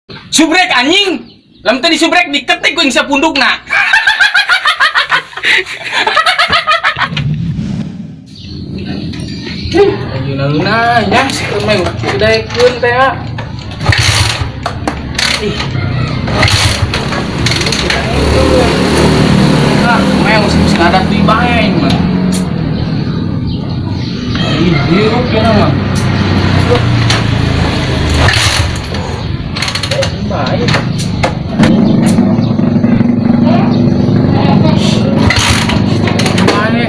Subrek anjing. Lamun teu disubrek diketik ku ing sapundukna. Ayeuna nya si mah daekeun teh. Ih. Ah, meong geus ngadat deui bae aing mah. Ih, hirup ya mah. Bae. Bae.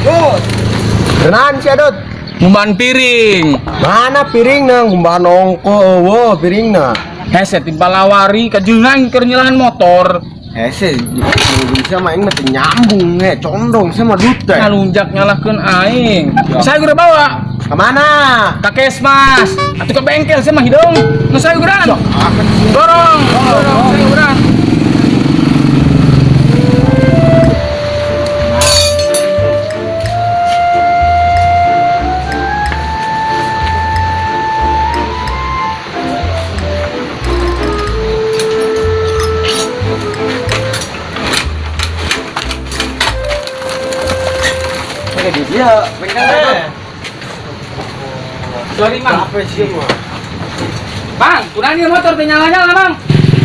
Dut. Kenalan sih, Dut. Ngumbahan piring. Mana piringna? Ngumbahan ongko eueuh piringna. Hese tibalawari kajengan keur nyelahan motor. Hese bisa mah aing mah teu nyambung he, condong sama Dut teh. Ngalunjak nyalahkeun aing. Saya udah bawa Kemana? ka Kesmas atau ke bengkel saya mah hidung. Nu saya uran. Dorong, dorong saya uran. Oke, di dia bengkel Dut. Sorry, Mang. Apa sih mah? Bang, kurangin motor teh nyala-nyala, Bang.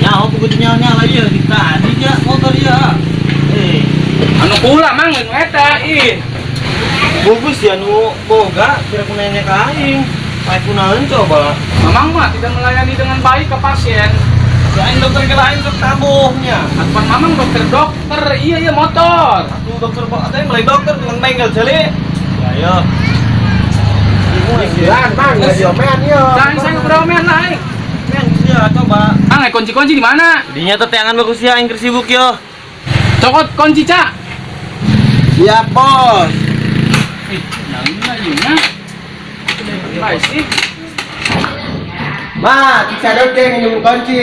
Ya, aku kudu nyala-nyala ieu di tadi nya motor ieu. Eh, Anu kula, Mang, nu eta ih. bagus ya nu boga kira ku nanya ka aing. Pae kunaon coba? Mamang mah tidak melayani dengan baik ke pasien. Si aing dokter ke lain sok tabuhnya. Atuh mamang dokter-dokter, iya iya motor. Atuh dokter pak teh mulai dokter tukang bengkel jeli. Ya yo. Jalan, Mang, nggak diomean yo. Jangan saya ngobrol lah, aing. Men sia coba. Mang, kunci-kunci di mana? Dinya teh teangan bagus ya aing keur sibuk yo. Cokot kunci, Cak. Siap, Bos. Ih, nyalina ieu nya. Baik sih. Ma, kita Dut teh nginjem kunci.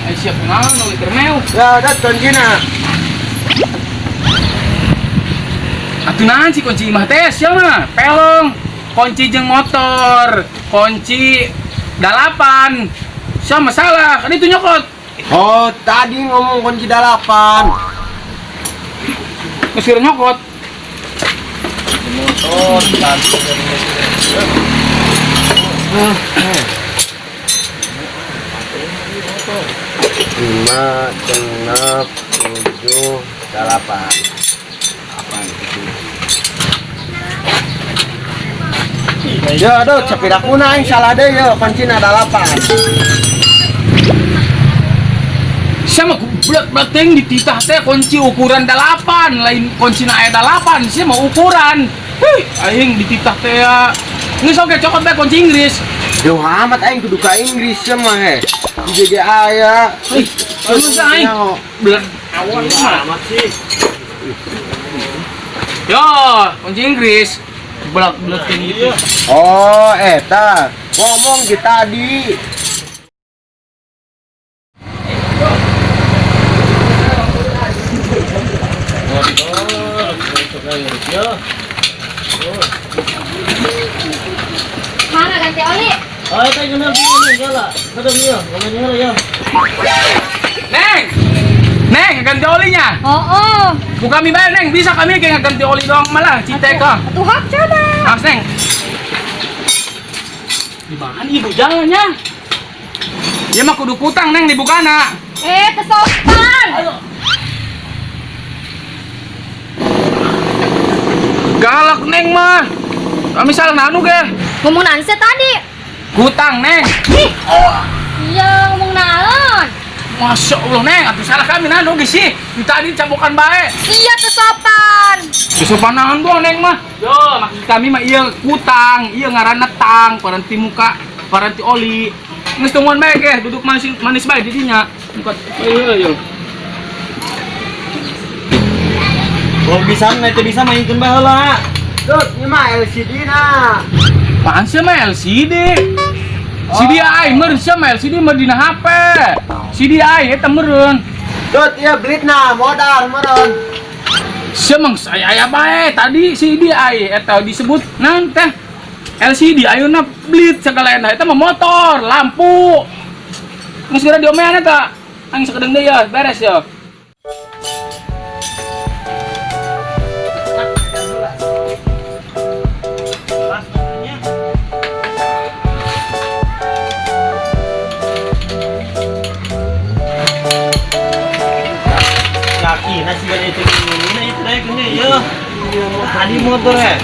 Ai siap kunaon nu liter meu. Ya, Dut kuncina. Atuh naon sih kunci imah teh sia mah? Pelong, kunci jeung motor, kunci dalapan. Sia masalah, kan itu nyokot. Oh, tadi ngomong kunci dalapan. Geus kira nyokot. Motor tadi. 5, 6, 7, 8. Ya, Dut, sepeda kuna aing salah deh yo, kuncina dalapan. Sia mah goblok teh dititah teh kunci ukuran dalapan, lain kunci na aya dalapan, sia mah ukuran. Hei, aing dititah teh ya. Geus oge cokot bae kunci Inggris. Jauh amat aing kudu ka Inggris ya mah he. Di GG aya. Ih, terus aing. Belet awon mah. Amat sih. Yo, kunci Inggris. Belat-belat kayak gitu. Oh, eta. Ngomong di tadi. Mana ganti oli? Oh, itu kenal dia nih, gala. Kada dia, ngomongnya ya. Neng! Neng, ganti olinya. Oh, oh. Bukan kami bayar, Neng. Bisa kami kayak ganti oli doang malah. Citeka. Atuh hak coba. Awas, Neng. Di mana ibu jalannya? Ya mah kudu kutang, Neng, dibukana. Eh, kesopan. Galak, Neng mah. Kami salah nanu ge. Ngomong naon sih tadi? Kutang, Neng. Ih. Iya, ngomong naon? Masya Allah, Neng. Atuh salah kami nanu ge sih. Di tadi cabokan bae. Iya, kesopan. Kesopanan doang, Neng mah. Yo, maksud kami mah iya kutang, iya ngaranna tang, paranti muka, paranti oli. Geus tungguan bae ge, duduk manis manis bae di dinya. Muka iya iya. Kalau bisa nanti bisa mainkeun bae heula. Dut, ini mah LCD na. Apaan sih mah LCD? CD aing meureun sia mah LCD mah dina HP. CD aing eta meureun. Dot, iya belitna modal meureun. Sia mah aya aya bae tadi CD aing eta disebut naon teh? LCD ayeuna belit segala eta eta mah motor, lampu. Geus geura diomean eta. Aing sakedeung deui ya, beres ya. Pas nya. Kaki nasi gak itu ini itu naik ini ya. Tadi motor ya.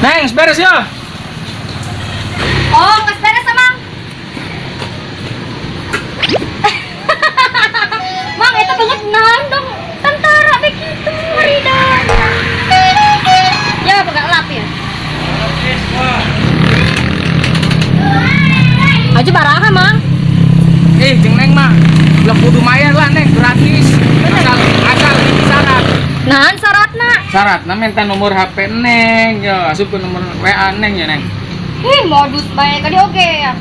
Neng, beres ya. Oh, geus beres Mang. Mang, eta banget naon dong. Tentara begitu ngeridan. Ya, pegang lap ya. Aja baraha, Mang. Eh, jeung Neng mah ulah kudu mayar lah Neng, gratis. Asal asal syarat. Naon syaratna? Syaratna minta nomor HP Neng, ya asup ke nomor WA Neng ya Neng. Ih, modus bae kali oge ya.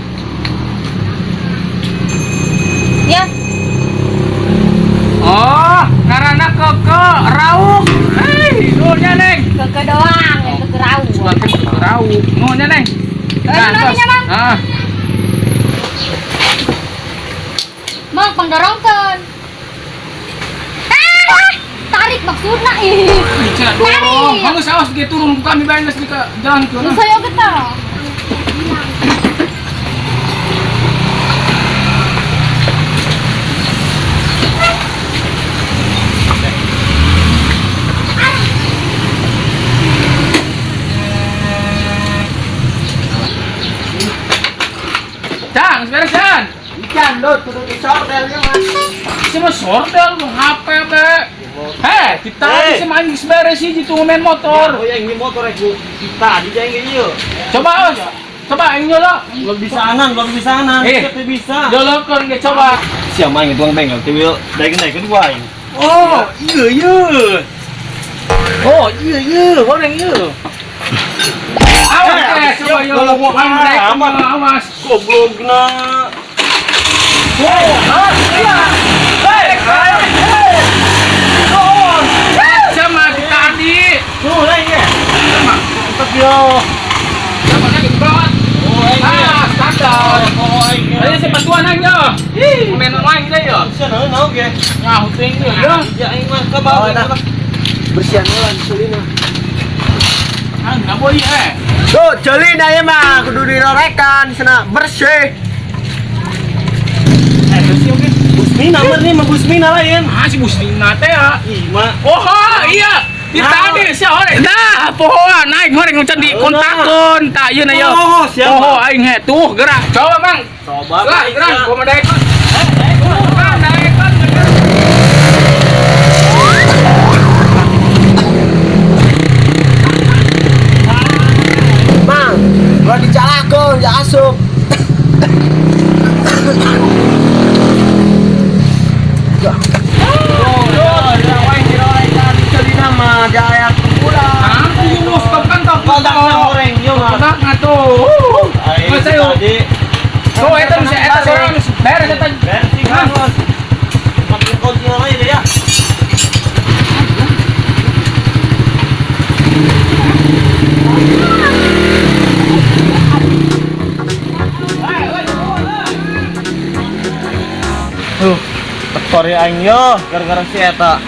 Ya, Oh, karena keke rauk. Hei, nuhun Neng. keke doang, yang keke rau. Sugan teh keke rauk. Nuhun Neng. Eh, nuhun nya, Mang. Ah, Mang, pangdorongkeun. Ah, tarik maksudna ih. bicara dorong. Tarik. Kamu saos ge turun ku kami bae geus di ka jalan Nu keun. saya oge tah. Cang, beres Jan. Ikan dot kudu disorder ieu mah. Sia mah sordel lu HP be. Heh, kita Hei. sama aing geus beres hiji tuh main motor. Oh ya ini motor aku. Tadi jangan ieu. Coba, Os. Coba aing nyolok. Belum bisa anan, belum bisa anan. Eh. Siapa bisa? Jolokeun ge coba. Siapa yang tuang bengkel? Tiwil, daik naik kedua ini. Oh, iya iya. Oh, iya iya, goreng iya. Awas Eh, teh, coba yo. goblok Aing amat. awas. Goblok na. Oh, awas, iya. Hei, hei, hei. Sama tadi. Tuh lain ya. Sama. Tetep yo. Sama lagi banget. Oh, aing ya. Ah, standar. Oh, aing ya. Ayo sepatuan aing yo. Ih, main main deh yo. Bisa naon naon ge. Nah, huting yo. Ya. Ya aing mah ke bawah. Oh, nah. Bersihan heula disulina. Ah, enggak boleh eh. Tuh, ceulina ieu mah kudu dirorekan cenah bersih. Eh, bersih oke. Busmina mah nih, mah Busmina lain. Ah, si Busmina teh ya. Ih, mah. Oh, iya. Di Nah. tadi sia horeng. Nah, pohoan naik horeng ucan di kontakkeun. Tah ieu na yo. Oh, siapa? Poho aing he tuh gerak. Coba, Mang. Coba. Lah, aing, gerak ya. gua mah daekeun. Tuh, Mang, daekeun bener. Mang, ulah dicalakeun ya asup. Tuh, Tuh, aing dirorekan ceulina mah jaya pulang. Ah, tuh stop kan top. Kontakna horeng yo mah. Kontakna tuh. Aing Geus ayo. tadi. Tuh, eta nu eta sorang beres eta. Bersih kan, Bos. Makin kunci lain ya. Tuh, tekor ya aing yo gara-gara si eta.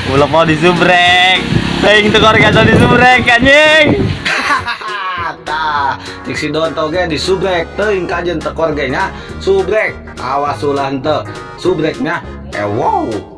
Ulah mau disubrek. Aing tekor gak disubrek anjing. Tah, cik si Donto ge disubrek teuing kajen tekor ge nya subrek. Awas ulah henteu subreknya. Wow.